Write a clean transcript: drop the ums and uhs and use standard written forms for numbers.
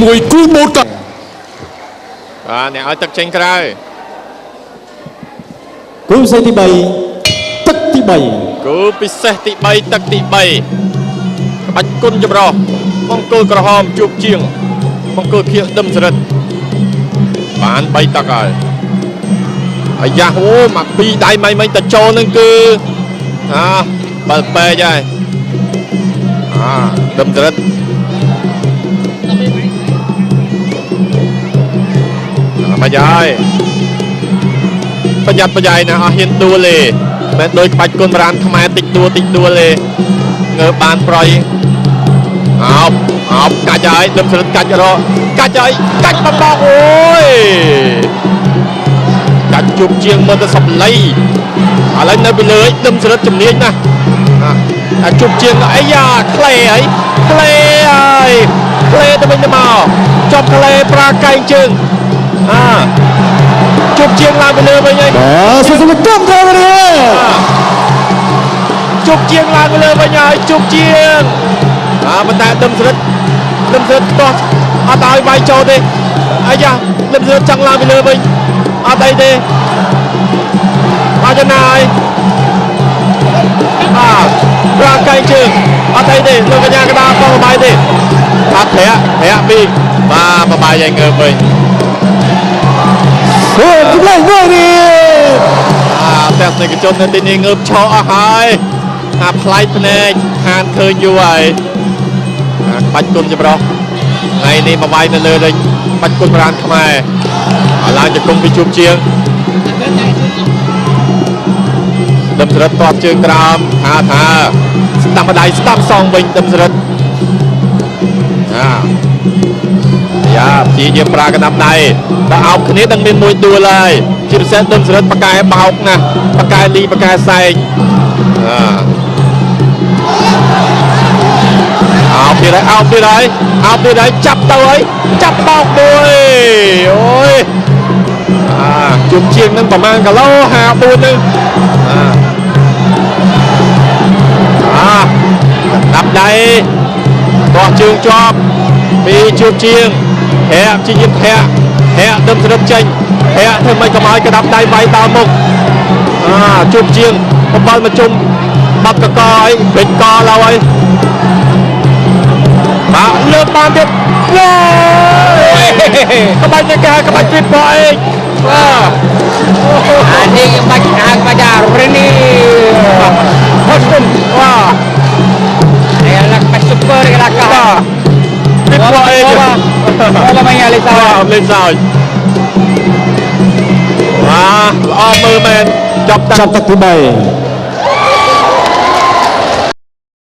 មួយគូម៉ូតកា បាទ អ្នកឲ្យទឹកចេញក្រៅ គូពិសេសទី3 ទឹកទី3 គូពិសេសទី3 ទឹកទី3 ក្បាច់គុណចម្រោះមង្គលក្រហមជួបជាងមង្គលខៀវដឹមសរិទ្ធ បាន3ទឹកហើយ។ អាយ៉ាអូ មកពីរដៃមិនមិនទៅចូលនឹងគឺអាបើពេកហើយ អាដឹមសរិទ្ធ មិនហើយ ប្រយ័ត្នប្រយែងណា អស់ហ៊ានដួលទេ មិនដូចក្បាច់គុណបារាណខ្មែរ តិចដួលតិចដួលទេ ងើបបានប្រយ អោបអោបកាច់ហើយ ដឹមសរិទ្ធកាច់រកកាច់ហើយ កាច់បំបោក អូយ កាច់ជប់ជាងមើលទៅសំលៃ ឥឡូវនៅពីលើ ដឹមសរិទ្ធជំនាញណាស់ អាជប់ជាង អីយ៉ា ក្លេហើយ ក្លេហើយ ក្លេទៅវិញទៅមក ចប់ក្លេ ប្រាកែងជើង អាជប់ជាងឡើងពីលើវិញហើយ បាទ សុំកម្មត្រនេះ ជប់ជាងឡើងពីលើវិញហើយ ជប់ជាង អាប៉ុន្តែដឹមសរិទ្ធ ដឹមសរិទ្ធខ្ទាស់អត់ឲ្យវាយចូលទេ អាយ៉ា ដឹមសរិទ្ធចង់ឡើងពីលើវិញ អត់អីទេ បាទ ចំណាយ បាទ ប្រាកែងជើង អត់អីទេ លោកកញ្ញាកដាបងបាយទេ អត់ ប្រាក់ប្រាក់ពី បាទ បបាយឲ្យងើបវិញ សូមចម្លែកមួយនេះ អាទស្សនិកជននៅទីនេះងើបឈរអស់ហើយ អាផ្លៃភ្នែកខានឃើញយូរហើយ អាក្បាច់គុណចម្រោះថ្ងៃនេះមកវាយនៅលើវិញ ក្បាច់គុណប្រានខ្មែរឲ្យឡើងជង្គង់ពីជួបជាង ដឹមសរិទ្ធតបជើងក្រោម ថាថាស្ដាំម្ដាយស្ដាំសងវិញ ដឹមសរិទ្ធ អាយ៉ា ព្យាយាមប្រើកណ្ដាប់ដៃដល់អោបគ្នា ដឹងមានមួយដួលហើយ ជាពិសេសដឹមសរិទ្ធបកែបោកណាស់ បកែលីបកែសែង អាអោបទៀតហើយ អោបទៀតហើយ អោបទៀតហើយ ចាប់ទៅហើយ ចាប់បោកមួយ អូយ អាជុំជាងនឹងប្រហែលគីឡូ54នឹង អាអាដាប់ដៃ ទាស់ជើងជាប់ពីជួបជាង ធាក់ជាយាមធាក់ ធាក់ដឹមសរិទ្ធចេញ ធាក់ធ្វើម៉េចកុំឲ្យកដាប់ដៃវាយដល់មុខ អាជួបជាងបបល់មកជុំបាត់កកអីពេញកឡើយហើយ បាទ លើកបានទៀត យេក្បាច់នេះគេហៅក្បាច់ពីប៉អេ បាទ អានេះក្បាច់ហៅក្បាច់អារនេះហត់គុំ បាទ នេះក្បាច់ super គេឡាកា បាទ ពីប៉អេ បាទ បាទ មកលេសើច លេសើច បាទ ល្អមើលមែន ចប់ ចប់ទឹកទី3